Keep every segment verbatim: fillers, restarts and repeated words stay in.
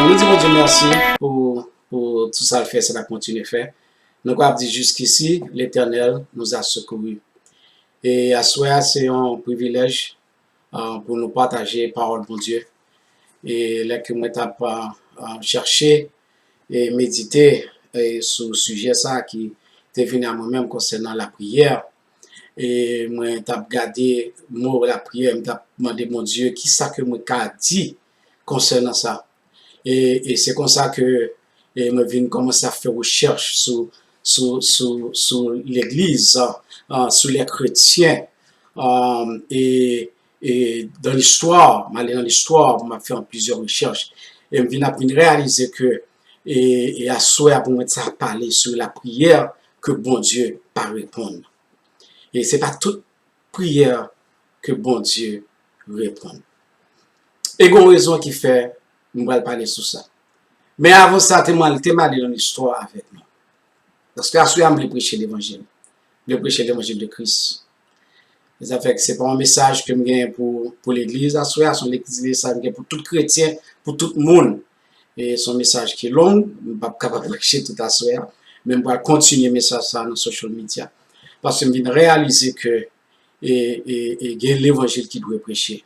Nou di Bondye mèsi pou, pou tout sa l fè, sa l ap kontinye fè. Nou kapab di, jiskisi, Letènèl nous a secourus. E aswè a, se yon privilèj, ah, pou nou pataje pawòl Bondye. E lè ke mwen t ap, ah, ah, chèche e medite, e sou sijè sa ki te vini a mwen menm konsènan lapriyè, e mwen t ap gade mo lapriyè, mwen t ap mande Bondye, kisa ke mwen ka di konsènan sa? E, e se konsa ke, e mwen vin kòmanse ap fè rechèch sou, sou, sou, sou legliz, ah, sou lè kretyen. Ah, e, e dan listwa, m ale nan listwa, m ap fè plizyè rechèch. E m vin ap vin reyalize ke, e, e aswè a pou mwen sa pale sou lapriyè ke Bondye pa reponn. E se pa tout priyè ke Bondye reponn. E gon rezon ki fè m pral pale sou sa. Men avan sa, te m al, te m ale nan listwa avèk nou. Paske aswè a, m vle preche levanjil. M vle preche levanjil de Kris. Sa fè ke se pa yon mesaj ke m gen pou, pou legliz aswè a, se yon legliz, mesaj m gen pou tout kretyen, pou tout moun. E se yon mesaj ki long, m p ap kapab preche tout aswè a, men m pral kontinye mesaj sa a nan social media. Paske m vin reyalize ke e, e, e gen levanjil ki dwe preche.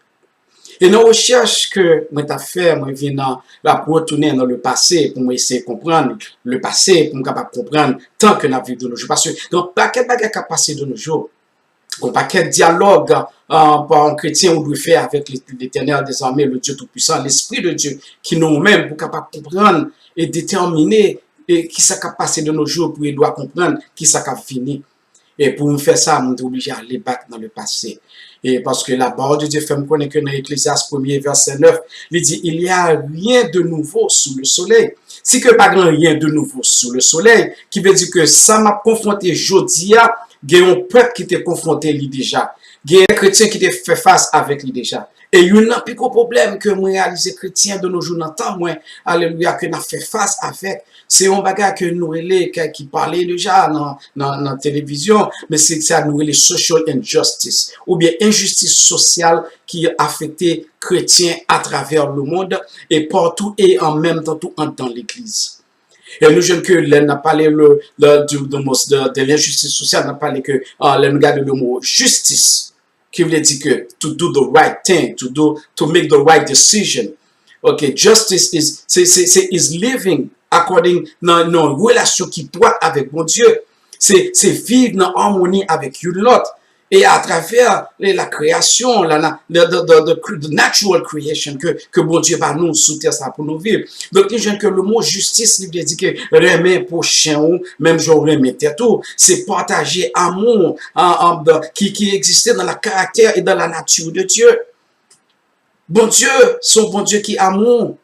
E nan rechèch ke mwen t ap fè, mwen vin nan, ap retounen nan le pase pou mwen eseye konprann le pase, pou m kapab konprann tan ke n ap viv de nos jours. Paske gen yon pakèt bagay k ap pase de nos jours. Gen yon pakèt dyalòg, ah, pa yon kretyen ou dwe fè avèk Letènèl dezame, le Dieu Tout-Puissant, Lespri de Dye ki nan ou menm pou kapab konprann e detèmine e kisa k ap pase de nos jours pou edwa konprann kisa k ap vini. E pou m fè sa, m te oblije ale back nan le pase. E paske la parole de Dieu fè m konnen ke nan Eklezyas premye vèsè nèf, li di, il y a rien de nouveau sous le soleil. Si ke pa gen rien de nouveau sous le soleil, ki vle di ke sa m ap konfwonte jodi a, gen yon pèp ki te konfwonte li deja. Gen kretyen ki te fè fas avèk li deja. E youn nan pi gwo pwoblèm ke mwen reyalize kretyen de nos jours nan tan mwen, alelouya, ke n ap fè fas avèk, se yon bagay ke nou rele, ke, ki pale deja nan, nan, nan televizyon, men se sa nou rele social injustice, oubyen enjistis sosyal ki afekte kretyen atravè lemonn e patou e an menm tan tou anndan legliz. E nou jwenn ke lè n ap pale le, de, de, de, de, de lenjistis sosyal, n ap pale ke, ah, lè nou gade le mo jistis, ki vle di ke to do the right thing, to do, to make the right decision. Ok, justice is, se, se, se is living according nan, nan relasyon ki dwat avèk Bondye. Se, se viv nan amoni avèk youn lòt. E atravè, e la kreyasyon, la, la, the, the, the, the cre- the natural creation ke, ke Bondye ba nou sou tè sa pou nou viv. Donk, nou jwenn ke le mo jistis, li vle di ke renmen pwochen ou, menm jan w renmen tèt ou. Se pataje amou, an, an, de- ki, ki egziste dans le caractère et dans la nature de Dieu. Bondye se yon Bondye ki amou.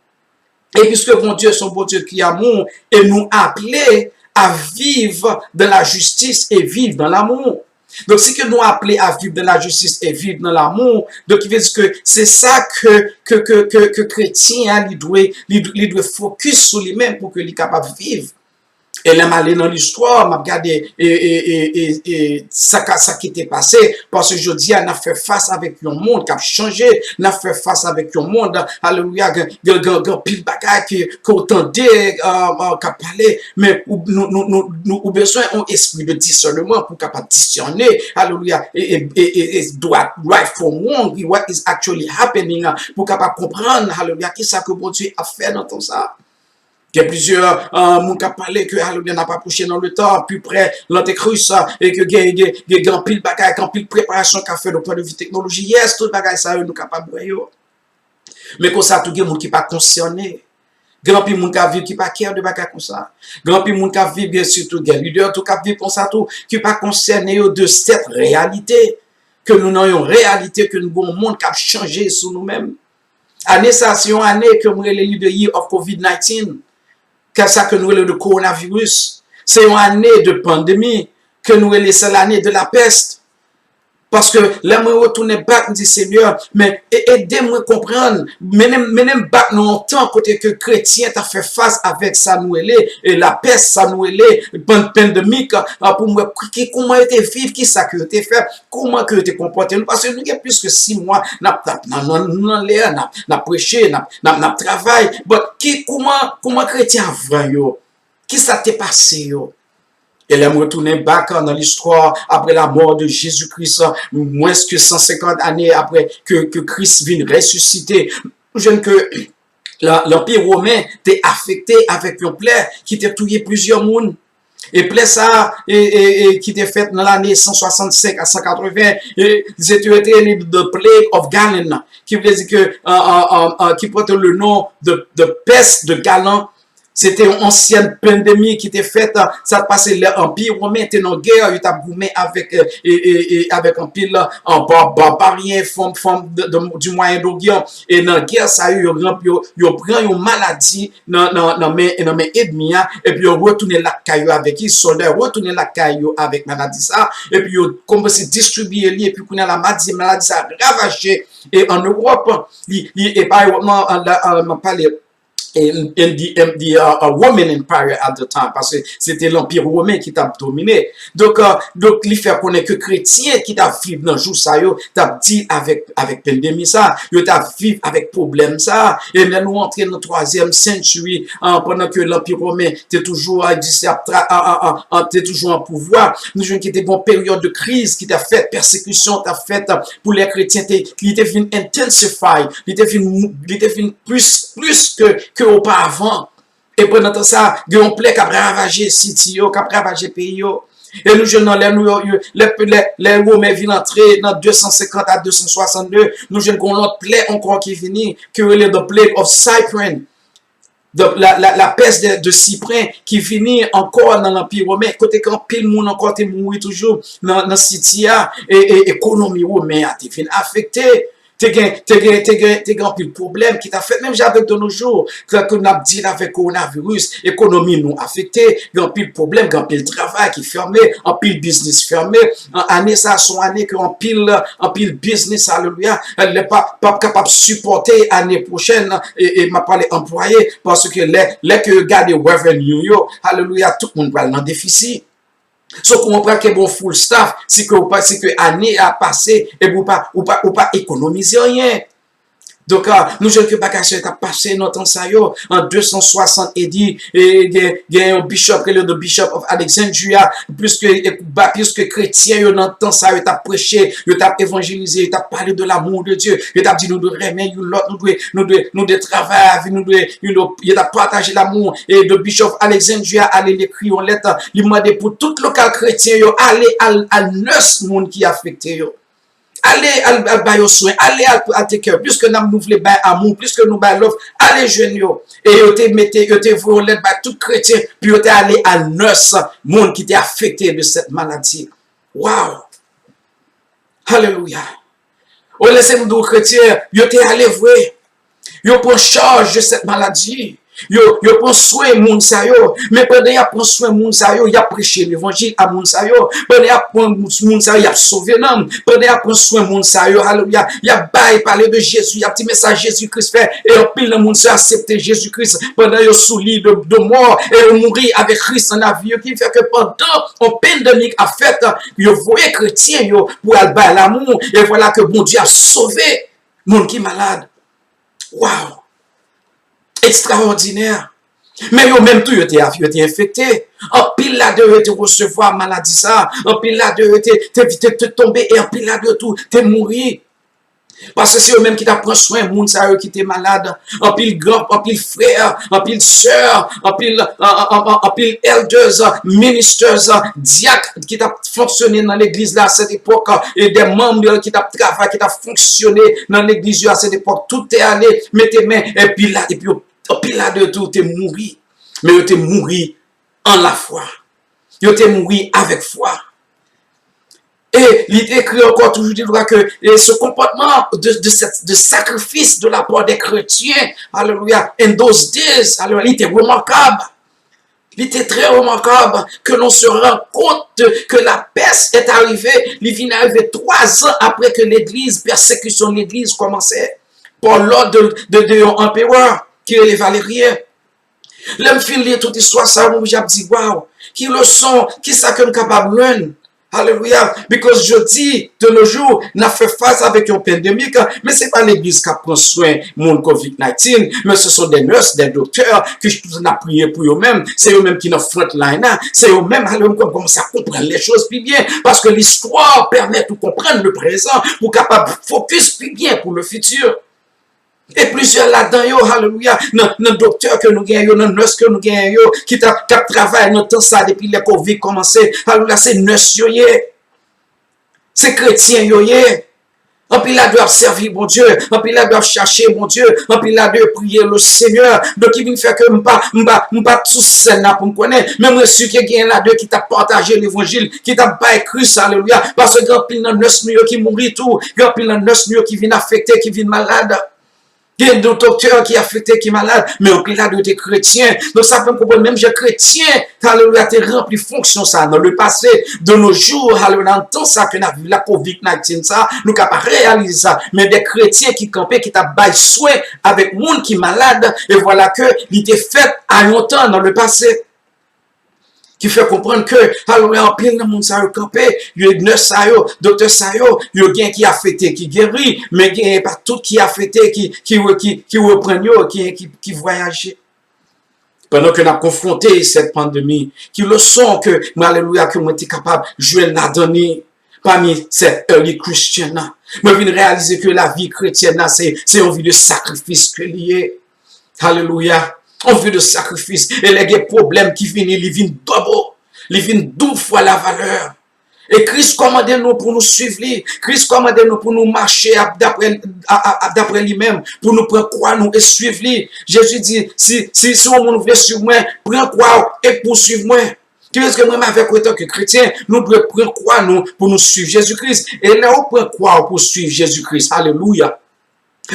E piske Bondye se yon Bondye ki amou, e nou aple a viv dans la justice et vivre dans l'amour. Donk, si ke nou aple a viv dans la justice et vivre dans l'amour, donk, ki vle di ke se sa ke, ke, ke, ke, ke kretyen an, li dwe, li, li dwe fokis sou li menm pou ke li kapab viv. E lè m ale nan listwa, m ap gade, e, e, e, e, e, sa ka, sa ki te pase, paske jodi a, n ap fè fas avèk yon mond k ap chanje, n ap fè fas avèk yon mond, alelouya, gen, gen, gen, gen anpil bagay ke, ke w tande, e, e, k ap pale, men ou, nou, nou, nou, nou, ou bezwen yon espri de disèneman pou w kapab disène, alelouya, e, e, e, e, e, dwat, right from wrong, what is actually happening, pou w kapab konprann, alelouya, kisa ke Bondye ap fè nan tan sa a. Gen plizyè, e, moun k ap pale ke, alelouya, n ap apwoche nan le tan, pi pre lantekris, e ke gen, gen, gen, gen anpil bagay, gen anpil preparasyon k ap fèt o pwen de vi teknoloji. Yes, tout bagay sa yo, nou kapab wè yo. Men konsa tou, gen moun ki pa konsène. Gen anpil moun k ap viv ki pa care de bagay konsa. Gen anpil moun k ap viv, gen sitou gen lidè tou k ap viv konsa tou, ki pa konsène yo de sèt reyalite, ke nou nan yon reyalite, ke nou gen yon mond k ap chanje sou nou menm. Ane sa, se yon ane ke mwen rele li the year of covid nineteen, ke sa ke nou rele de coronavirus. Se yon ane de pandemi, ke nou rele sa l'année de la peste. Paske lè mwen retounen back, m di, Senyè, men e- ede mwen konprann, mennen m, mennen m back nan yon tan kote ke kretyen t ap fè fas avèk sa nou rele e lapès, sa nou rele pan- pandemik, a, pou m wè ki, ki, kouman yo te viv, ki sa ke yo te fè, kouman ke yo te konpòte nou. Paske nou gen plis ke sis mwa n ap, n ap nan, nan, nan lè a, n ap, n ap preche, n ap, n ap, n ap travay. But ki, kouman, kouman kretyen avan yo, ki sa te pase yo? E lè m retounen back nan listwa, apre la mort de Jésus Christ, mwens ke san senkant ane apre ke, ke Kris vin resisite, nou jwenn ke la- Lanpi Women te afekte avèk yon plè ki te touye plizyè moun. E plè sa a, e, e, e, ki te fèt nan lane san swasannsenk a san katreven, e, se te rele the Plague of Galen, ki vle di ke, an, an, an, an, ki pote le non de, de pès de Galan. Se te yon ansyèn pandemi ki te fèt, sa t pase lè Anpi Women te nan gè, yo t ap goumen avèk, e, e, e, avèk anpil, an, ba- barbaryen, fanm, fanm de, de, du Moyen Orient. E nan gè sa yo, yo, ranp- yo, yo pran yon maladi nan, nan, nan men, nan men ènmi a, epi yo retounen lakay yo avèk li, sòlda yo retounen lakay yo avèk maladi sa, epi yo kòmanse distribiye li, epi kounye a la, maladi, maladi sa ravaje, e an Ewòp, li, li, e pa Ewòp, non, an, la, an, m ap pale, in, in the, in the, uh, uh, Roman Empire at the time, paske se te Lanpi Women ki t ap domine. Donk, uh, donk, li fè konnen ke kretyen ki t ap viv nan jou sa yo, t ap deal avèk, avèk pandemi sa, yo t ap viv avèk pwoblèm sa. E lè nou antre nan twazyèm century, uh, pandan ke Lanpi Women te toujou egziste, ap tra- a- a- a- a- te toujou an pouvwa, nou jwenn ki te gen yon peryòd de kriz ki t ap fèt, pèsekisyon t ap fèt, uh, pou lè kretyen te, li te vin intensify, li te vin, li te vin plis, plis ke, ke oparavan. E pandan tan sa, gen yon plè k ap ravaje siti yo, k ap ravaje peyi yo. E nou jwenn nan lè nou yo, yo- lè, lè, lè Women vin antre nan de san senkant a de san swasannde, nou jwenn gen yon lòt plè ankò ki vini, ki rele the Plague of Cyprian. The- la, la, la pès de, de Sipren ki vini ankò nan Lanpi Women, kote ke anpil moun ankò te mouri toujou nan, nan siti a, e, e ekonomi Women a te vin afekte. Te gen, te gen, te gen, te gen anpil pwoblèm ki t ap fèt, menm jan avèk de nos jours, ke, ke n ap deal avèk kowonaviris, ekonomi nou afekte, gen anpil pwoblèm, gen anpil travay ki fèmen, anpil biznis fèmen. An, ane sa a, se yon ane ke anpil, anpil biznis, alelouya, lè pa, p ap kapab sipòte ane pwochèn, e, e m ap pale anplwaye, paske lè, lè ke yo gade revenue yo, alelouya, tout moun pral nan defisi. So, kòman w pral kenbe yon full staff si ke ou pa, si ke ane a pase epi ou pa, ou pa, ou pa ekonomize anyen? Donk, ah, nou jwenn ke bagay sa yo t ap pase nan tan sa yo, an de san swasant A D, e gen, gen yon bishop rele the Bishop of Alexandria, plis ke, e, ba- plis ke kretyen yo nan tan sa yo t ap preche, yo t ap evanjelize, yo t ap pale de l'amour de Dieu, yo t ap di nou dwe renmen youn lòt, nou dwe, nou dwe, nou dwe travay avè, nou dwe, you know, yo t ap pataje l'amour. E the Bishop of Alexandria ale, li ekri yon lèt, li mande pou tout lokal kretyen yo ale al, al nurse moun ki afekte yo. Ale al, al ba yo swen, ale al, al take care. Plis ke n ap, nou vle bay amou, plis ke nou bay love, ale jwenn yo. E yo te mete, yo te voye yon lèt bay tout kretyen pou yo te ale al nurse moun ki te afekte de cette maladie. Wow! Alelouya! O lè se m di w kretyen, yo te ale vre. Yo pran chaj de cette maladie. Yo, yo pran swen moun sa yo. Men pandan y ap pran swen moun sa yo, y ap preche levanjil a moun sa yo. Pandan y ap pran moun sa yo, y ap sove nanm. Pandan y ap pran swen moun sa yo, alelouya, y ap bay, pale de Jezi, y ap di men sa Jezi Kris fè. E anpil nan moun sa yo aksepte Jezi Kris pandan yo sou li de, de mò. E yo mouri avèk Kris nan lavi yo. Ki fè ke pandan yon pandemik ap fèt, yo voye kretyen yo pou al bay lamou. E vwala ke Bondye ap sove moun ki malad. Wow! Ekstraòdinè! Men yo menm tou, yo te, yo te enfekte. Anpil ladan yo te resevwa maladi sa a. Anpil ladan yo te, te, te, te tonbe, e anpil ladan yo tou te mouri. Paske se yo menm ki t ap pran swen moun sa yo ki te malad. Anpil gran, anpil frè, anpil sè, anpil, an- an- an- anpil elders, ministers, dyak ki t ap fonksyone nan legliz la a sèt epòk, e de manm yo ki t ap travay, ki t ap fonksyone nan legliz yo a sèt epòk, tout te ale mete men, epi la, epi yo, anpil ladan yo tou te mouri. Men yo te mouri an lafwa. Yo te mouri avèk fwa. E li te ekri ankò toujou, li di ke, e ce comportement de, de, cette- de sacrifice de la part des chrétiens, alelouya, in those days, alelouya, li te remakab. Li te trè remakab ke nou se rann kont ke la pès est arrivée, li vin arive twa zan apre ke legliz, pèsekisyon legliz kòmanse, pa lòd de, de, de yon anperè ki rele Valeryen. Lè m fin li tout istwa sa, m oblije ap di, waw, ki leson, ki sa ke m kapab jwenn? Alelouya. Because jodi, de nos jours, n ap fè fas avèk yon pandemik, men se pa legliz k ap pran swen moun covid nineteen, men ce sont des nurses, des docteurs, ki toujou n ap priye pou yo menm, se yo menm ki nan front line la, se yo menm, alelouya, m kòmanse a konprann les choses pi byen, paske l'histoire permet ou konprann le présent, pou kapab focus pi byen pou le futur. E plizyè ladan yo, alelouya, nan, nan doktè ke nou genyen yo, nan nès ke nou genyen yo, ki t ap, k ap travay nan tan sa depi lè covid kòmanse, alelouya, se nès yo ye. Se kretyen yo ye. Anpil ladan yo ap sèvi Bondye, anpil ladan yo ap chache Bondye, anpil ladan yo priye le Seigneur. Donk, ki vin fè ke m pa, m pa, m pa t sou sèn nan pou m konnen, men mwen si ke genyen ladan yo ki t ap pataje levanjil, ki t ap bay Kris, alelouya. Paske gen anpil nan nès nou yo ki mouri tou, gen anpil nan nès nou yo ki vin afekte, ki vin malad. Gen de doktè ki afekte, ki malad, men anpil ladan yo te kretyen. Donk, sa fè m konprann menm jan kretyen, alelouya, te ranpli fonksyon sa a nan le pase, de nos jours, alelouya, nan tan sa ke n ap viv la, covid nineteen sa, nou kapab reyalize sa. Men de kretyen ki kanpe, ki t ap bay swen avèk moun ki malad, e vwala ke li te fèt a yon tan nan le pase. Ki fè konprann ke, alelouya, anpil nan moun sa yo kanpe, yo nès sa yo, doktè sa yo, yo gen ki afekte, ki geri, men gen pa tout ki afekte, ki, ki, ki, ki reprann yo, ki, ki, ki vwayaje. Pandan ke n ap konfwonte sèt pandemi, ki leson ke mwen, alelouya, ke mwen te kapab jwenn ladan li pami sèt early Christian nan? Mwen vin reyalize ke lavi kretyèn nan, se, se yon vi de sakrifis ke li ye. Alelouya. Yon vi de sakrifis. E lè gen pwoblèm ki vini, li vin double. Li vin doub fwa la valè. E Kris kòmande nou pou nou suiv li. Kris kòmande nou pou nou mache ap daprè, a, a, a, daprè li menm, pou nou pran kwa nou e suiv li. Jezi di, si, si, si yon moun vle suiv mwen, pran kwa w e pou w suiv mwen. Ki vle di ke mwen menm avèk ou, antanke kretyen, nou dwe pran kwa nou pou nou suiv Jezi Kris. E lè ou pran kwa w pou w suiv Jezi Kris, alelouya,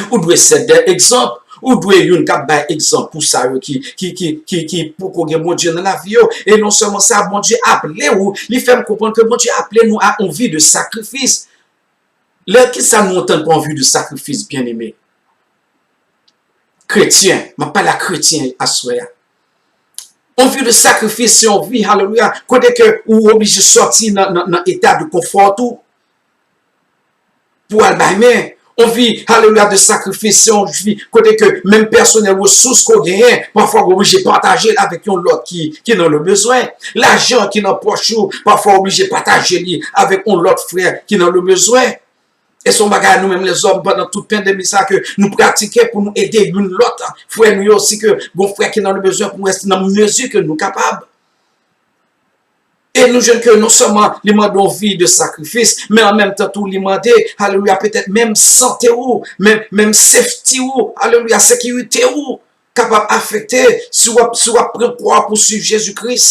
ou dwe sèt de egzanp. Ou dwe youn k ap bay egzanp pou sa yo ki, ki, ki, ki, ki poko gen Bondye nan lavi yo. E non sèlman sa, Bondye aple ou, li fè m konprann ke Bondye aple nou a yon vi de sakrifis. Lè kisa nou antann pa yon vi de sakrifis, byeneme? Kretyen, m ap pale a kretyen aswè a. Yon vi de sakrifis, se yon vi, alelouya, kote ke ou oblije sòti nan, nan, nan eta de konfò tou pou al bay men. Yon vi, alelouya, de sakrifis, se yon vi kote ke menm pèsonèl, resous ke w genyen, pafwa w oblije pataje l avèk yon lòt ki, ki nan le bezwen. Lajan ki nan pòch ou, pafwa w oblije pataje li avèk yon lòt frè ki nan le bezwen. E se yon bagay nou menm lèzòm pandan tout pandemi sa ke nou pratike pou nou ede youn lòt, frè nou yo, si ke gon frè ki nan le bezwen pou nou ede nan mezi ke nou kapab. E nou jwenn ke non sèlman li mande yon vi de sakrifis, men an menm tan tou li mande, alelouya, petèt menm sante ou, menm, menm safety ou, alelouya, sekirite ou kapab afekte si w ap, si w ap pran kwa w pou swiv Jezi Kris.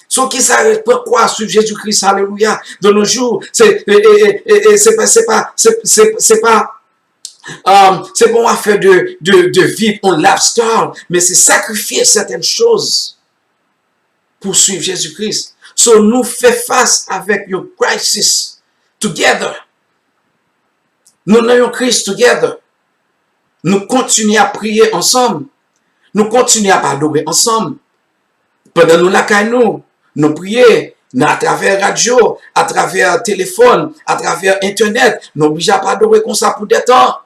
So kisa pran kwa swiv Jezi Kris, alelouya, de nos jours, se, e, e, e, e, e, se pa, se pa, se, se, se pa, um, se pa yon afè de, de, de viv yon lifestyle, men se sakrifye sèten choz pou swiv Jezi Kris. So, nou fè fas avèk yon crisis together. Nou nan yon kriz together. Nou kontinye ap priye ansanm. Nou kontinye ap adore ansanm. Pandan nou lakay nou, nou priye, nan atravè radyo, atravè telefòn, atravè entènèt, nou oblije ap adore konsa pou de tan.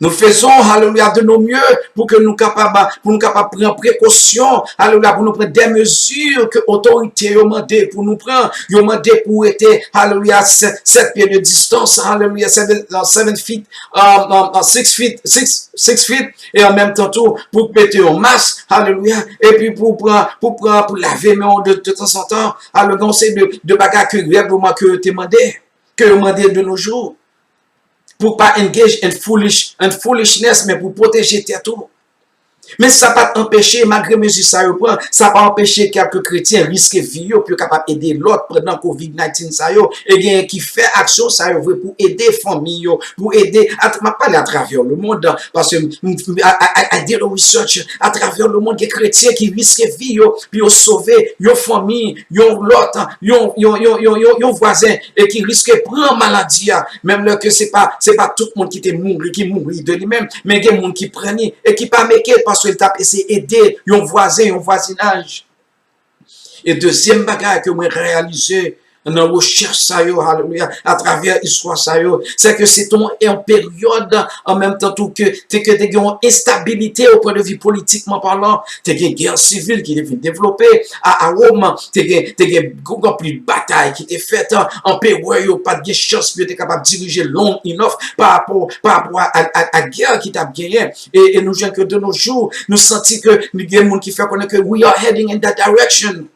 Nous faisons, alelouya, de nos mieux pou ke nou kapab, pou nou kapab pran prekosyon, alelouya, pou nou pran de mezi ke otorite yo mande pou nou pran. Yo mande pou rete, alelouya, sèt, sèt pye de distans, alelouya, seven, uh, seven feet, um, um, uh, six feet, six, six feet, e an menm tan tou, pou mete yon mas, alelouya, epi pou pran, pou pran, pou lave men w de, de tanzantan, alelouya, se de, de bagay ke règleman ke yo te mande, ke yo mande de nos jours. Pou pa engage in foolish, in foolishness, men pou pwoteje tèt ou. Men sa pa t anpeche, malgre mezi sa yo pran, sa pa anpeche kèk kretyen riske vi yo pou yo kapab ede lòt pandan covid nineteen sa yo, e genyen ki fè aksyon sa yo vre pou ede fanmi yo, pou ede, at, m ap pale atravè lemonn, paske m, m, I, I, I did a research, atravè lemonn, gen kretyen ki riske vi yo pou yo sove yon fanmi, yon lòt, yon, yon, yon, yon, yon, yon vwazen, e ki riske pran maladi a, menm lè ke se pa, se pa tout moun ki te mouri, ki mouri de li menm, men gen moun ki pran li, e ki pa make it, paske l t ap eseye ede yon vwazen, yon vwazinaj. E dezyèm bagay ke mwen reyalize nan rechèch sa yo, alelouya, atravè istwa sa yo, se ke se te yon, yon peryòd, an menm tan tou, ke te, ke te gen yon enstabilite o pwen de vi politikman palan. Te gen gè sivil ki te vin devlope a, a Wòm, te gen, te gen gwo anpil batay ki te fèt, anperè yo pa t gen chans pou yo te kapab dirije long enough pa rapò, pa rapò a, a, a, a gè ki t ap genyen. E, e nou jwenn ke de nos jours, nou santi ke gen moun ki fè konnen ke we are heading in that direction.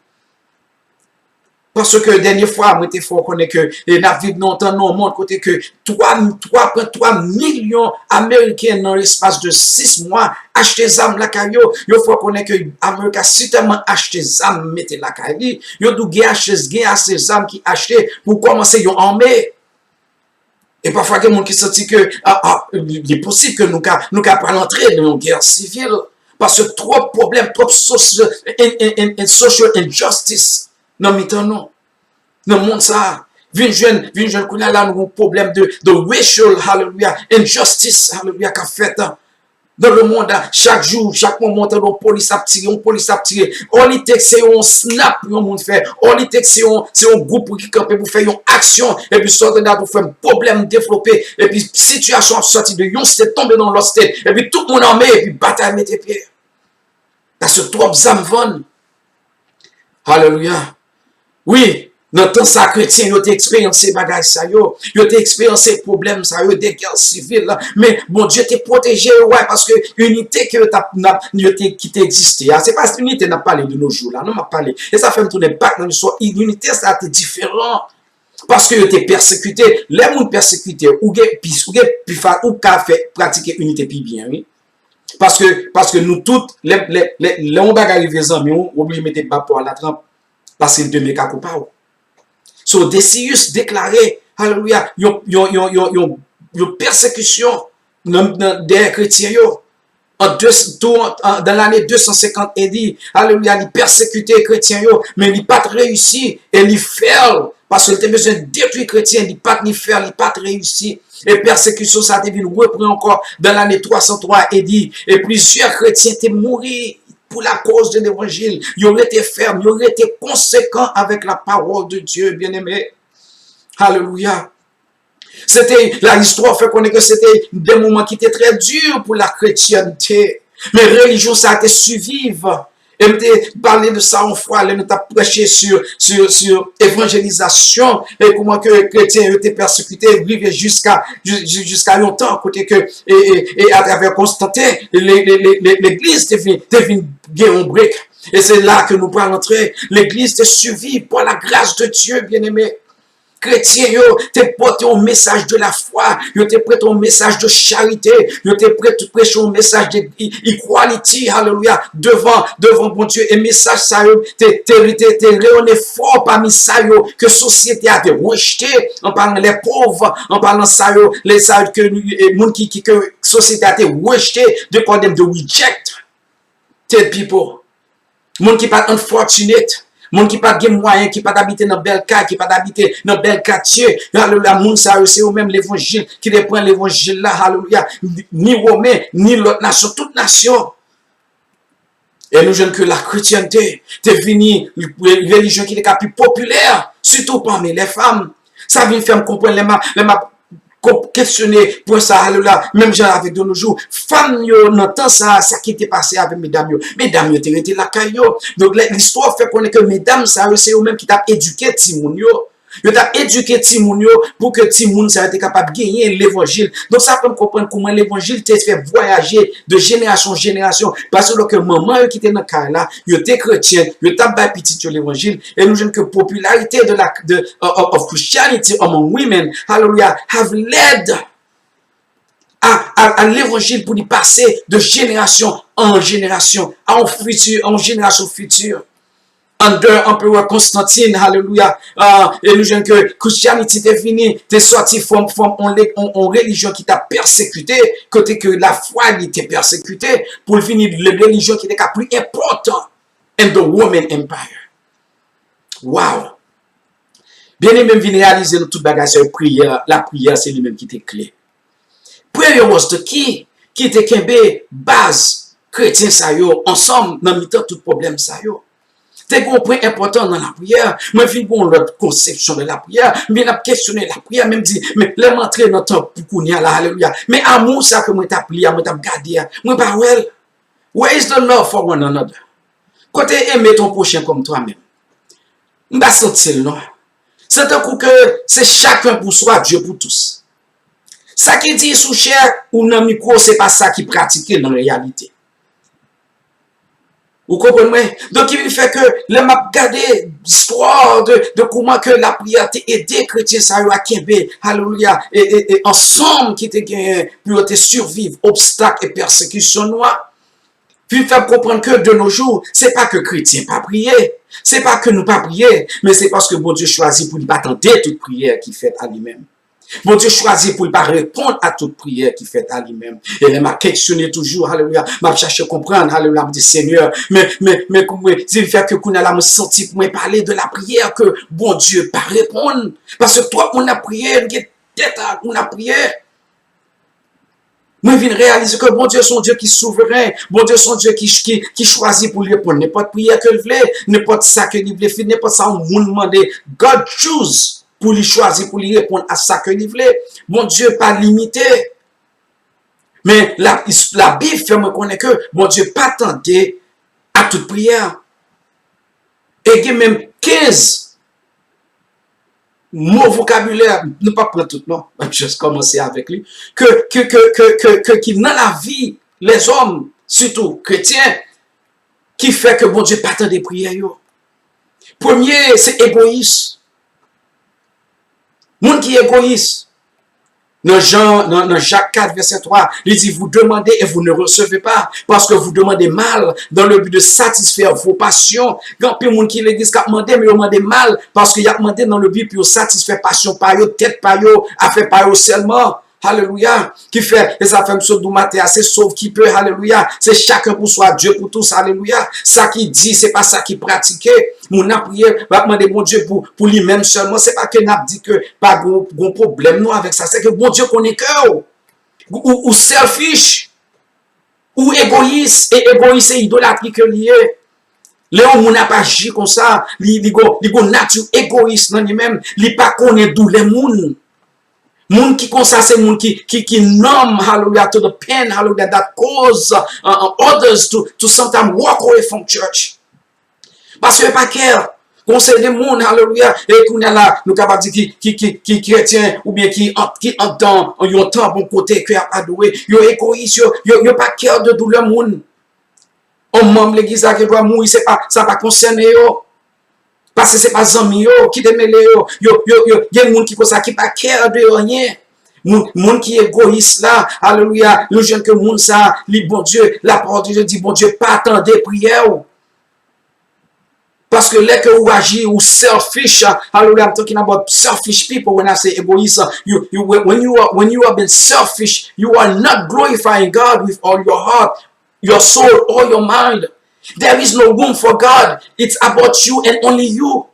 Paske dènye fwa, mwen te fè w konnen ke, e, n ap viv nan yon tan, nan yon mond kote ke twa, twa pwen twa milyon Ameriken nan lespas de sis mwa achte zam lakay yo. Yo fè w konnen ke America si tèlman achte zam mete lakay li, yo di w gen achte, gen ase zam ki achte pou kòmanse yon ame. E pafwa gen moun ki santi ke, a, a, li, li posib ke nou ka, nou ka pral antre nan yon gè sivil. Paske twòp pwoblèm, twòp sos-, en, en, en, en social injustice nan mitan nou, nan mond sa a. Vin jwenn, vin jwenn kounye a la, nou gen yon pwoblèm de, de racial, hallelujah, injustice, hallelujah, k ap fèt nan lemonn, chak jou, chak moman, w tande yon polis ap tire, yon polis ap tire. All it takes se yon snap yon moun fè. All it takes se yon, se yon gwoup ki kanpe pou fè yon aksyon. Epi sa w tande a tou, frè m, pwoblèm devlope. Epi sitiyasyon ap sòti de yon state tonbe nan lòt state. Epi tout moun ame, epi batay mete pye. Paske twòp zam vann. Alelouya. Wi, nan tan sa, kretyen yo te eksperyanse bagay sa yo. Yo te eksperyanse pwoblèm sa yo, de gè sivil. Men Bondye te pwoteje yo, why? Paske inite ke yo t ap, n ap, yo te, ki te egziste a, se pa inite n ap pale de nos jours la, non, m ap pale. E sa fè m tounen back nan listwa. Inite sa te diferan. Paske yo te pèsekite. Lè moun pèsekite, ou gen plis, ou gen pi fa-, ou ka fè pratike inite pi byen, wi. Paske, paske nou tout, lè, lè, lè, lè yon bagay rive zanmi w, ou oblije mete ba pa w a latranp, paske l demen ka kou pa w. So, Decius deklare, alelouya, yon, yon, yon, yon, yon, yon pèsekisyon nan, nan, dèyè kretyen yo. An de, tou, an, nan lane de san senkant A D, alelouya, li pèsekite kretyen yo, men li pa t reyisi, e li fèl, paske li te bezwen detwi kretyen, li pa t ni fèl, li pa t reyisi. E pèsekisyon sa a te vin repran ankò nan lane twa san twa A D, e plizyè kretyen te mouri pou lakoz de levanjil. Yo rete fèm, yo rete konsekan avèk la parole de Dieu, bien-aimé. Alelouya. Se te, la istwa fè konnen ke se te de moman ki te trè di pou la kretyènte. Men relijyon sa a te siviv. E m te pale de sa yon fwa lè nou t ap preche sur, sur, sur evanjelizasyon e kòman ke kretyen yo te pèsekite rive jiska, ji-, ji-, jiska yon tan kote ke, e, e, e atravè Konstanten, le, le, le, le, legliz te vin, te vin gen yon brek. E se la ke nou pral antre. Legliz te siviv par la grâce de Dieu, bien-aimé. Kretyen yo te pote yon mesaj de la fwa, yo te pote yon mesaj de charite, yo te pre-, preche yon mesaj de e-, equality, hallelujah, devan, devan Bondye. E mesaj sa yo te, te, te, te reyonnen fò pami sa yo ke sosyete a te rejte, an palan les pauvres, an palan sa yo, les sa yo ke, e, moun ki, ki, ke sosyete a te rejte, they call them the rejected people. Moun ki pa t unfortunate, moun ki pa t gen mwayen, ki pa t abite nan bèl kay, ki pa t abite nan bèl katye, alelouya, moun sa yo se yo menm levanjil ki te pran levanjil la, alelouya, ni Women, ni lòt nasyon, tout nasyon. E nou jwenn ke la kretyènte te vini relijyon ki te ka pi popilè, sitou pami les femmes. Sa vin fè m konprann lè m ap, lè m ap ko-, kesyone pwen sa a, alelouya, menm jan avèk de nos jours. Fanm yo nan tan sa a, sa ki te pase avèk medam yo? Medam yo te rete lakay yo. Donk, lè, listwa fè konnen ke medam sa yo, se yo menm ki t ap edike timoun yo. Yo t ap edike timoun yo pou ke timoun sa yo te kapab genyen levanjil. Donk, sa fè m konprann kòman levanjil te fè vwayaje de jenerasyon an jenerasyon. Paske lòske manman yo ki te nan kay la, yo te kretyen, yo t ap bay pitit yo levanjil, e nou jwenn ke popilarite de la, de, of, of Christianity among women, hallelujah, have led a, a, a levanjil pou li pase de jenerasyon an jenerasyon, a yon fiti, a yon jenerasyon fiti. Under Emperor Constantine, halelouya, ah, e nou jwenn ke Christianity te vini, te sòti from, from on, on, on relijyon ki t ap pèsekite, kote ke lafwa li te pèsekite, pou l vini le relijyon ki te ka pli enpòtan in the Roman Empire. Wow! Byeneme, m vin reyalize nan tout bagay sa yo, priyè, lapriyè, se li menm ki te kle. Prayer was the key ki te kenbe baz kretyen sa yo ansanm nan mitan tout pwoblèm sa yo. Te gen yon pwen enpòtan nan lapriyè. Mwen vin gen yon lòt konsepsyon de lapriyè. M vin ap kesyone lapriyè, men m di, men lè m antre nan tanp pou kounye a la, alelouya. Men amou sa ke mwen t ap li a, mwen t ap gade a, mwen pa wè l. Where is the love for one another? Kote eme ton pwochen kòm twa menm? M pa santi l non. Se tankou ke se chacun pour soi, Dieu pour tous. Sa ki di sou chè ou nan mikwo, se pa sa ki pratike nan reyalite. Ou konprann mwen? Donk, ki vin fè ke lè m ap gade istwa de, de kouman ke lapriyè te ede kretyen sa yo a kenbe, alelouya, e, e, e ansanm ki te genyen pou yo te siviv obstak e pèsekisyon nou a, vin fè m konprann ke de nos jours, se pa ke kretyen pa priye, se pa ke nou pa priye, men se paske Bondye chwazi pou li pa tande tout priyè ki fèt a li menm. Bondye chwazi pou li pa reponn a tout priyè ki fèt a li menm. E lè m ap kesyone toujou, alelouya, m ap chache konprann, alelouya, m di, Senyè, men, men, men, men, se fè ke kounye a la, mwen santi pou mwen pale de lapriyè ke Bondye pa reponn. Paske twòp moun ap priye, nou gen tèt a moun ap priye. Mwen vin reyalize ke Bondye se yon Dye ki souveren. Bondye se yon Dye ki, ki, ki chwazi pou li reponn nenpòt priyè ke l vle, nenpòt sa ke li vle, fi, nenpòt sa yon moun mande. God choose pou li chwazi pou li reponn a sa ke li vle. Bondye pa limite. Men la, Labib fè mwen konnen ke Bondye pa tande a tout priyè. E gen menm kenz mo vokabilè, nou p ap pran tout non, m ap just kòmanse avèk li, ke, ke, ke, ke, ke, ke ki nan lavi lèzòm, sitou kretyen, ki fè ke Bondye pa tande priyè yo. Premye, se egoyis. Moun ki egoyis. Nan Jan, nan, nan Jak kat vèsè twa, li di, vous demandez et vous ne recevez pas, parce que vous demandez mal dans le but de satisfaire vos passions. Gen anpil moun ki legliz k ap mande, men yo mande mal, paske y ap mande nan le but pou yo satisfè pasyon pa yo, tèt pa yo, afè pa yo sèlman. Alelouya. Ki fè, e sa fè m sot di w maten a, se sauve qui peut, alelouya. Se chacun pour soi, Dieu pour tous, alelouya. Sa ki di, se pa sa ki pratike. Moun nan priye, l ap mande Bondye pou, pou li menm sèlman. Se pa ke n ap di ke pa gon, gon pwoblèm non avèk sa. Se ke Bondye konnen kè w. Ou, ou selfish. Ou egoyis. E egoyis se idolatri ke li ye. Lè yon moun ap aji konsa, li, li gon, li gon nati egoyis nan li menm. Li pa konnen doulè moun. Moun ki konsa se moun ki, ki, ki numb, hallelujah, to the pain, hallelujah, that cause uh, uh, others to, to sometimes walk away from church. Paske yo pa care. Gon seri de moun, hallelujah, e kounye a la, nou kapab di ki, ki, ki, ki kretyen, oubyen ki, an- ki andan yon tanp, yon kote ke y ap adore. Yo egoyis, yo, yo, yo pa care de doulè moun. On manm legliz la gen dwa mouri, se pa, sa pa konsène yo. Paske se pa zanmi yo ki te mele yo. Yo, yo, yo, gen moun ki konsa ki pa care de anyen. Moun, moun ki egoyis la, alelouya, nou jwenn ke moun sa, li Bondye, la parole de Dieu di Bondye pa tande priyè w. Paske lè ke ou aji, ou selfish, alelouya, I'm talking about selfish people when I say egoyis. You, you, when you are, when you have been selfish, you are not glorifying God with all your heart, your soul, or your mind. There is no room for God. It's about you and only you.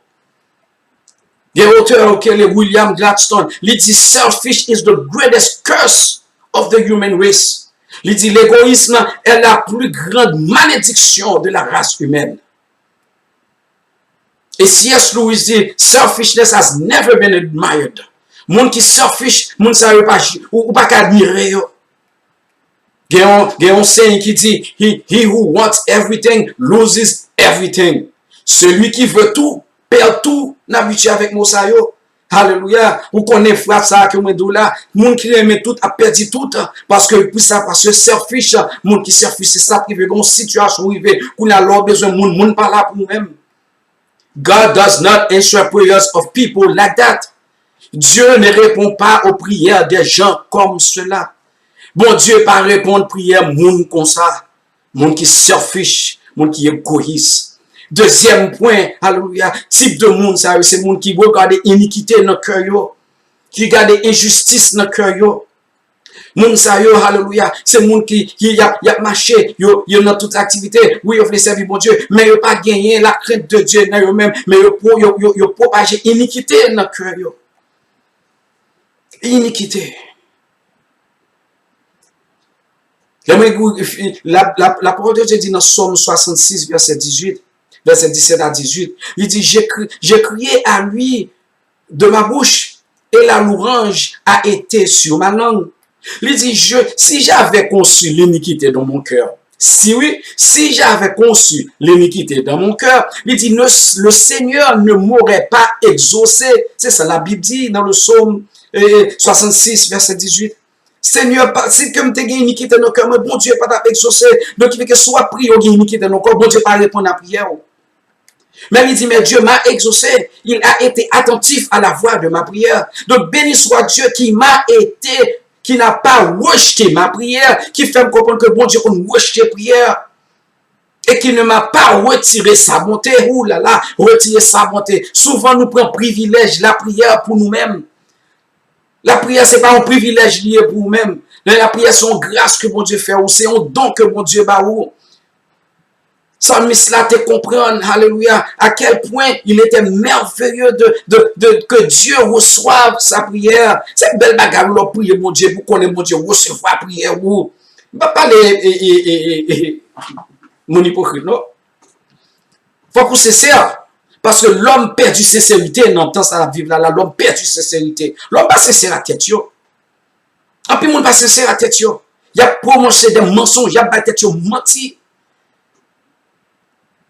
Gen otè yo ki rele William Gladstone, li di selfish is the greatest curse of the human race. Li di l'égoïsme est la plus grande malédiction de la race humaine. E C S Lewis di selfishness has never been admired. Moun ki selfish, moun sa yo pa, ou, ou pa ka admire yo. Gen yon, gen yon saying ki di, he, he who wants everything loses everything. Celui qui veut tout perd tout. N abitye avèk mo sa yo. Alelouya. Ou konnen frap sa a ke mwen di w la. Moun ki renmen tout ap pèdi tout. Paske, pou sa, paske selfish, moun ki selfish, se sa k rive. Gen yon sitiyasyon rive. Kounye a, lè w bezwen moun, moun pa la pou ou menm. God does not answer prayers of people like that. Dieu ne répond pas aux prières des gens comme cela. Bondye pa reponn priyè moun konsa, moun ki selfish, moun ki egoyis. Dezyèm pwen, alelouya, tip de moun sa yo, se moun ki regade inikite nan kè yo, ki gade enjistis nan kè yo. Moun sa yo, alelouya, se moun ki, ki y ap, y ap mache, yo, yo nan tout aktivite. Wi, yo vle sèvi Bondye, men yo pa genyen lakrent de Dye nan yo menm, men yo, yo, yo, yo pwopaje inikite nan kè yo. Inikite. Lè mwen, la, la, la parole de Dieu di nan Sòm swasannsis, vèsè dizuit, vèsè disèt a dizuit, li di, j'ai cri- j'ai crié à lui de ma bouche, et la louange a été sur ma langue. Li di, je, si j'avais conçu l'iniquité dans mon cœur, si oui, si j'avais conçu l'iniquité dans mon cœur, li di, ne- le Seigneur ne m'aurait pas exaucé. Se sa Labib di nan le Sòm, eh, swasannsis, vèsè dizuit. Senyè, pa- si ke m te gen inikite nan kè mwen, Bondye pa t ap egzose. Donk, ki fè ke si w ap priye, w gen inikite nan kè w, Bondye pa reponn a priyè w. Men li di, mais Dieu m'a exaucé, il a été attentif à la voix de ma prière. Donc, béni soit Dieu qui m'a été, qui n'a pas rejeté ma prière, ki fè m konprann ke Bondye konn rejte priyè. Et qui ne m'a pas retiré sa bonté. Ou la la, retire sa bonté. Souvan, nou pran privilèj lapriyè pou nou menm. Lapriyè, se pa yon privilèj li ye pou ou menm. Men lapriyè, se yon gras ke Bondye fè ou, se yon don ke Bondye ba ou. Salmis la te konprann, alelouya, à quel point il était merveilleux de, de, de, que Dieu reçoive sa prière. Se bèl bagay lè w priye Bondye, pou konnen Bondye resevwa priyè ou. M pa pale, e, e, e, e, e, moun ipokrit, non. Fòk ou sensè. Paske lòm pèdi senserite nan tan sa n ap viv la, la, lòm pèdi senserite. Lòm pa sensè a tèt yo. Anpil moun pa sensè a tèt yo. Y ap pwononse de mansonj, y ap bay tèt yo manti.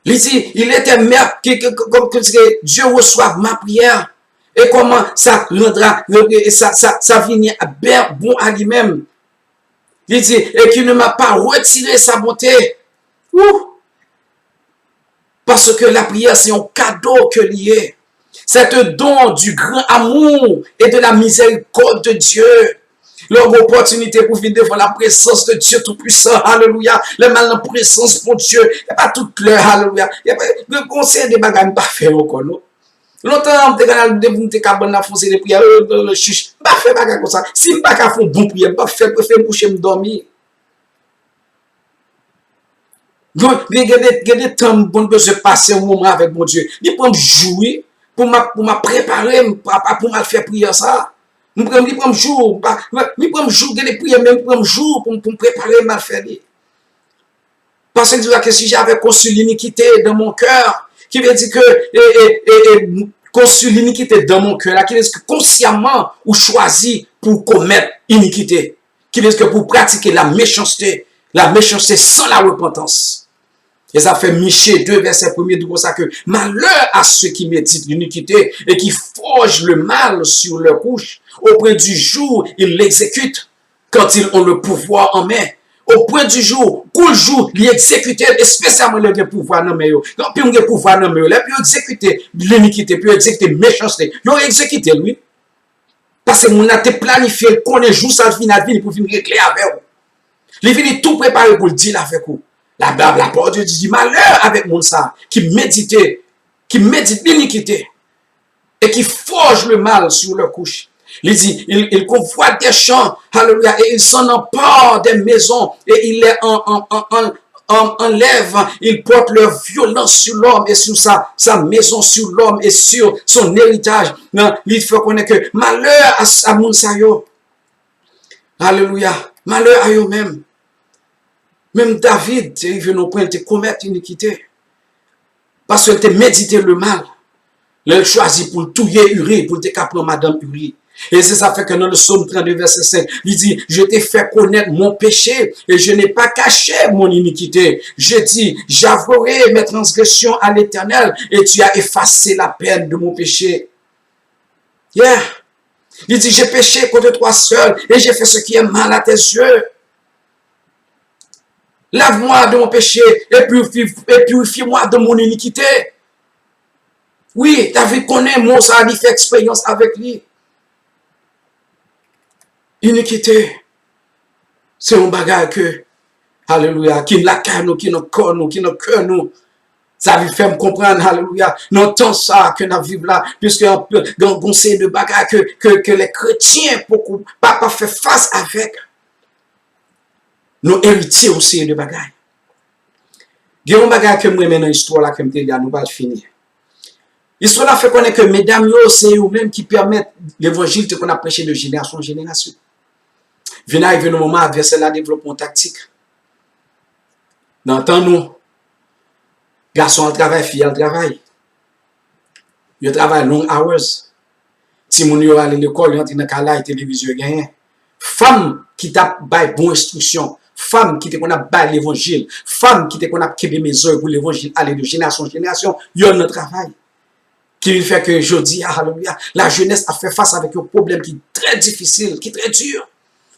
Li di, il était mer, que, que, que, comme que Dieu reçoive ma prière. Et comment ça rendra, ça, ça, ça vini bien bon à lui-même. Li di, et qui ne m'a pas retiré sa bonté. Ouh! Paske lapriyè se yon kado ke li ye. C'est un don du grand amour et de la miséricorde de Dieu. Lè w gen opòtinite pou vin devan la prezans de Dieu Tout-Puissant, alelouya, lè m al nan prezans Bondye, e pa tout lè, alelouya, e pa, gen yon seri de bagay m pa fè ankò, non. Lontan, m te ka al, m te ka ban nan fon seri de priyè, euh, euh, chich, m pa fè bagay konsa. Si m pa ka fè yon bon priyè, m pa fè, prefere m kouche, m dòmi. Gen, gen, gen de, gen de tan m konn bezwen pase yon moman avèk Bondye. Li pran m jou, wi, pou m ap, pou m ap prepare m, pa, pa pou m al fè priyè sa. M pran, li pran m jou, pa, li pran m jou, gen de priyè, men li pran m jou pou m, pou m prepare m al fè li. Paske li di la que si j'avais conçu l'iniquité dans mon cœur, ki vle di ke, e, e, e, e, conçu l'iniquité dans mon cœur, la, ki vle di ke konsyaman ou chwazi pou w komèt inikite. Ki vle di ke pou pratike la méchanceté, la méchanceté sans la repentance. E sa fè Miche de, vèsè premye, di konsa ke malheur à ceux qui méditent l'iniquité et qui forgent le mal sur leur couche. Au point du jour, ils l'exécutent, quand ils ont le pouvoir en main. Au point du jour, kou l jou, li egzekite l, espesyalman lè yo gen pouvwa nan men yo. Anpil moun gen pouvwa nan men yo. Lè pou yo egzekite linikite, pou yo egzekite mechanste, yo egzekite l, wi. Paske moun nan te planifye l, konnen jou sa l vini, l vini pou vin regle avè w. Li vini tou prepare pou l deal avèk ou. La, la, la parole de Dieu dit, malheur avec moun sa ki medite, ki medite linikite et qui forgent le mal sur leur couche. Li di, ils, ils convoitent des champs, alléluia, et ils s'en emparent des maisons, et ils les en, en, en, en, en, enlèvent, ils portent leur violence sur l'homme et sur sa, sa maison, sur l'homme et sur son héritage. Nan, li fè konnen ke malè a, a moun sa yo. Alelouya. Malè a yo menm. Menm David te rive nan pwen, li te komèt inikite. Paske l te medite le mal. Lè l chwazi pou l touye Uri, pou l te ka pran madanm Uri. E se sa fè ke nan le Sòm trannde, vèsè senk, li di, je t'ai fait connaître mon péché et je n'ai pas caché mon iniquité. Je dis, j'avouerai mes transgressions à l'Éternel et tu as effacé la peine de mon péché. Yeah. Li di, j'ai péché contre toi seul et j'ai fait ce qui est mal à tes yeux. Lave-moi de mon péché et purifie, et purifie-moi de mon iniquité. Wi, David konnen mo sa, li fè eksperyans avèk li. Inikite. Se yon bagay ke, alelouya, ki lakay nou, ki nan kò nou, ki nan kè nou. Sa vin fè m konprann, alelouya, nan tan sa a ke n ap viv la, piske anpil, gen yon seri de bagay ke, ke, ke lè kretyen poko pa, pa fè fas avèk, nou eritye yon seri de bagay. Gen yon bagay ke m renmen nan istwa la ke m te li a, nou pral fini. Istwa la fè konnen ke medam yo, se yo menm ki pèmèt levanjil te konn ap preche de jenerasyon an jenerasyon. Vin arive nan moman advèsè la devlope yon taktik. Nan tan nou, gason al travay, fi al travay. Yo travay long hours. Timoun yo ale lekòl, yo antre nan kay la, e televizyon yo genyen. Fanm ki t ap bay bon enstriksyon, fanm ki te konn ap bay levanjil, fanm ki te konn ap kenbe mezon yo pou levanjil ale de jenerasyon an jenerasyon, yo nan travay. Ki vin fè ke jodi a, alelouya, lajenès ap fè fas avèk yon pwoblèm ki trè difisil, ki trè di.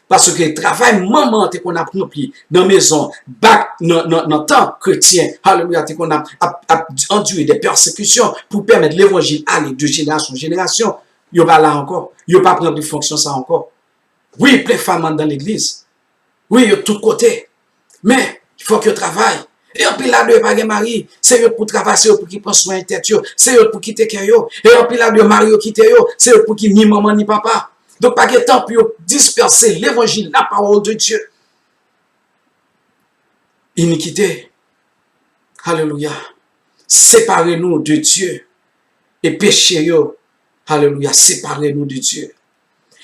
Paske travay manman an te konn ap ranpli nan mezon, bak nan, nan, nan tan kretyen, alelouya, te konn ap, ap, ap andire de pèsekisyon pou pèmèt levanjil ale de jenerasyon an jenerasyon, yo pa la ankò. Yo pa pran plis fonksyon sa ankò. Wi, plen fanm anndan legliz. Wi, yo tout kote. Men, fòk yo travay. E anpil ladan yo pa gen mari. Se yo pou travay, se yo pou ki pran swen tèt yo. Se yo pou kite kè yo. E anpil ladan yo, mari yo kite yo. Se yo pou ki ni manman ni papa. Donk, pa gen tan pou yo dispèse levanjil, la parole de Dieu. Inikite. Alelouya. Separe nou de Dye. E peche yo, alelouya, separe nou de Dye.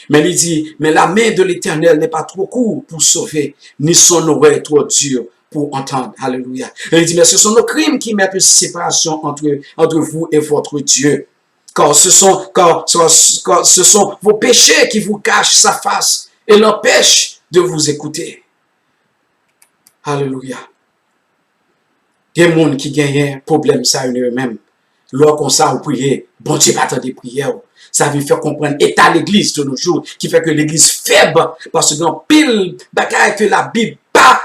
Men li di, mais la main de l'Éternel n'est pas trop courte pour sauver, ni son oreille trop dure pour entendre. Alelouya. E li di, mais ce sont nos crimes qui mettent une séparation entre, entre vous et votre Dieu. Car ce sont, car, car, car ce sont vos péchés qui vous cachent sa face et l'empêchent de vous écouter. Alelouya. Gen moun ki genyen pwoblèm sa yo nan yo menm. Lè w konsa, ou priye, Bondye pa tande priyè w. Sa vin fè konprann eta legliz de nos jours, ki fè ke legliz fèb, paske gen anpil bagay ke Labib pa,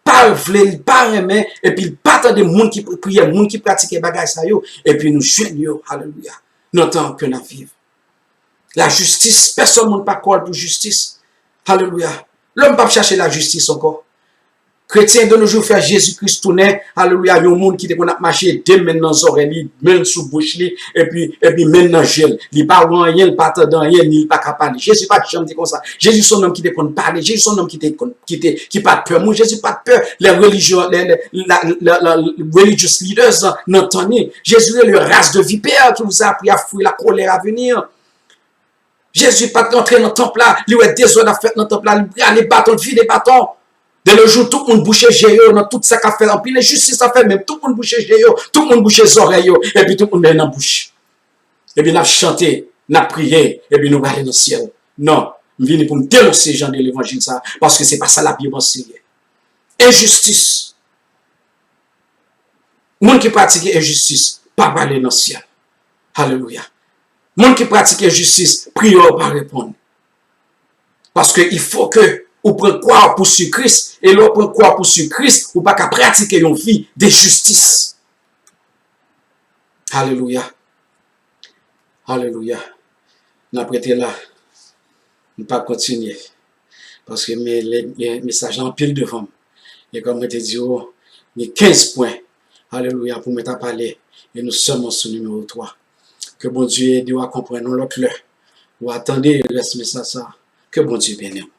pa vle, li pa renmen, epi li pa tande moun ki pri-, priyè, moun ki pratike bagay sa yo, epi nou jwenn yo, alelouya, nan tan ke n ap viv. Lajistis, pèsonn moun pa kò l pou jistis. Alelouya. Lòm p ap chache lajistis ankò. Kretyen de nos jours fè Jezi Kris tounen, alelouya, yon moun ki te konn ap mache de men nan zòrèy li, men sou bouch li, epi, epi men nan je l. Li pa wè anyen, li pa tande anyen, ni li pa ka pale. Jezi pa t janm te konsa. Jezi se yon nonm ki te konn pale. Jezi se yon nonm ki te konn, ki te, ki pa t pè moun. Jezi pa t pè lè relijyon, lè, lè, la, la, la, religious leaders nan tan li. Jezi rele yo race de vipères qui vous a appris à fuir la colère à venir. Jezi pa t rantre nan tanp la, li wè dezòd ap fèt nan tanp la, li prale baton, li vide baton. De nos jours, tout moun bouche je yo nan tout sa k ap fèt, anpil enjistis ap fèt, men tout moun bouche je yo, tout moun bouche zòrèy yo, epi tout moun men nan bouch. Epi n ap chante, n ap priye, epi nou prale nan syèl. Non, m vini pou m denonse jan de levanjil sa, paske se pa sa Labib anseye. Enjistis. Moun ki pratike enjistis pa prale nan syèl. Alelouya. Moun ki pratike enjistis, priyè w pa reponn. Paske il faut que ou pran kwa w pou sui Kris, e lè w pran kwa w pou sui Kris, ou pa ka pratike yon vi de jistis. Alelouya. Alelouya. N ap rete la. M p ap kontinye. Paske men, le, men, mesaj la anpil devan m. E kòm mwen te di w, gen kenz pwen, alelouya, pou mwen ta pale. E nou sèlman sou nimewo twa. Ke Bondye ede w a konprann yon lòt lè. W a tande rès mesaj sa. Ke Bondye beni w.